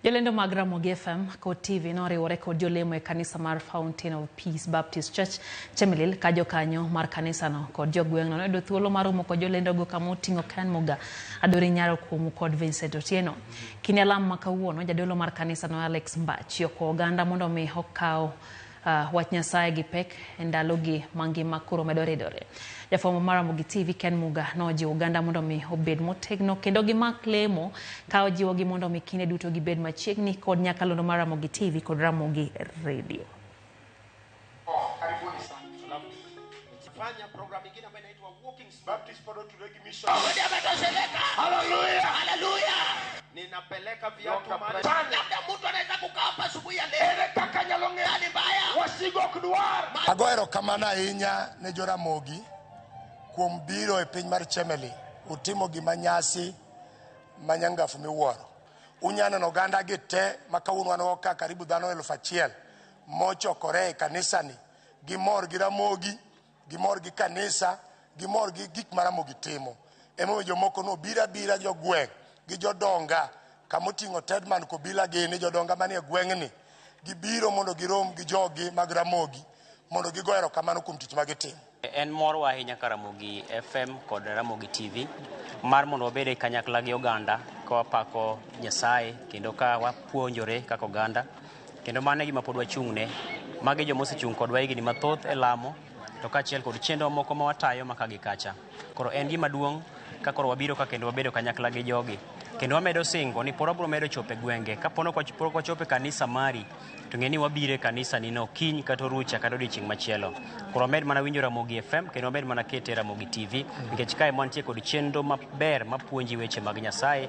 Jolendo mag Ramogi FM kod TV noriwore kod jolemo e kanisa mar Fountain of Peace Baptist Church, Chemelil, ka jokanyo mar kanisano kod jogweng'no noyudo thuolo mar romo kod jolendogo kama oting'o Ken Muga, Adori Nyaro Kuomu kod Vincent Otieno. Kinde alam ma kawuono, jadolo mar kanisano Alex Mbachi okwayo oganda mondo mi okaw wach Nyasaye gi pek e ndalogi ma ngima koro medo ridore. Jafwambo mar Ramogi TV Ken Muga nojiwo oganda mondo mi obed motegno kendo gimak lemo ka ojiwogi mondo mi kinde duto gibed machiegni kod nyakalondo mar Ramogi TV kod Ramogi Radio. Karibuni sana. Fanya programu ingine ambayo inaitwa Walking Baptist pod otudore gi mission. Ametosheleka. Hallelujah. Haleluya. Ninapeleka viatu Donga mahali. Labda mtu anaweza kukaa hapa asubuhi ya leo. Ere kaka nyalo ng'eyo Hali mbaya. wasigu ok dwar. Ago erokamano ahinya ne Joramogi kuom biro e piny mar Chemelil. Utimo gima nyasi manyangafu miwuoro. Unya neno oganda gi te ma kawuono wan go ka karibu dhano 1000 mochokore e kanisani. Gimor gi Ramogi, gimor gi kanisa, gimor gi gik ma Ramogi timo. Emomiyo jomoko nobiro abira jogweng' gi jodonga kamoting'o Tedman Kobila gini jodonga manie gweng'ni gibiro mondo girom gi jogi mag Ramogi mondo gigo erokamano kuom tich ma gitimo. En morwa ahinya ka Ramogi FM kod Ramogi TV mar mondo wabed e kanyakla gi oganda ka wapako Nyasaye kendo ka wapuonjore kaka oganda kendo mano e gima pod wachung'ne. Magi joma osechung' kodwa higni mathoth e lamo to kaachiel kod chenro moko ma watayo ma ka gi kacha. Koro en gima duong' ka koro wabiro ka kendo wabedo kanyakla gi jogi. Kendo wamedo singo ni pod wabiro medo chopo e gwenge. Kapo ni pok wachopo e kanisa mari, to ng'e ni wabiro e kanisa ni no kiny kata orucha kata odiochieng' machielo. Koro wamed mana winjo Ramogi FM kendo wamed mana kete Ramogi TV nikech kae mwantie kod chenro maber mapuonji weche mag Nyasaye.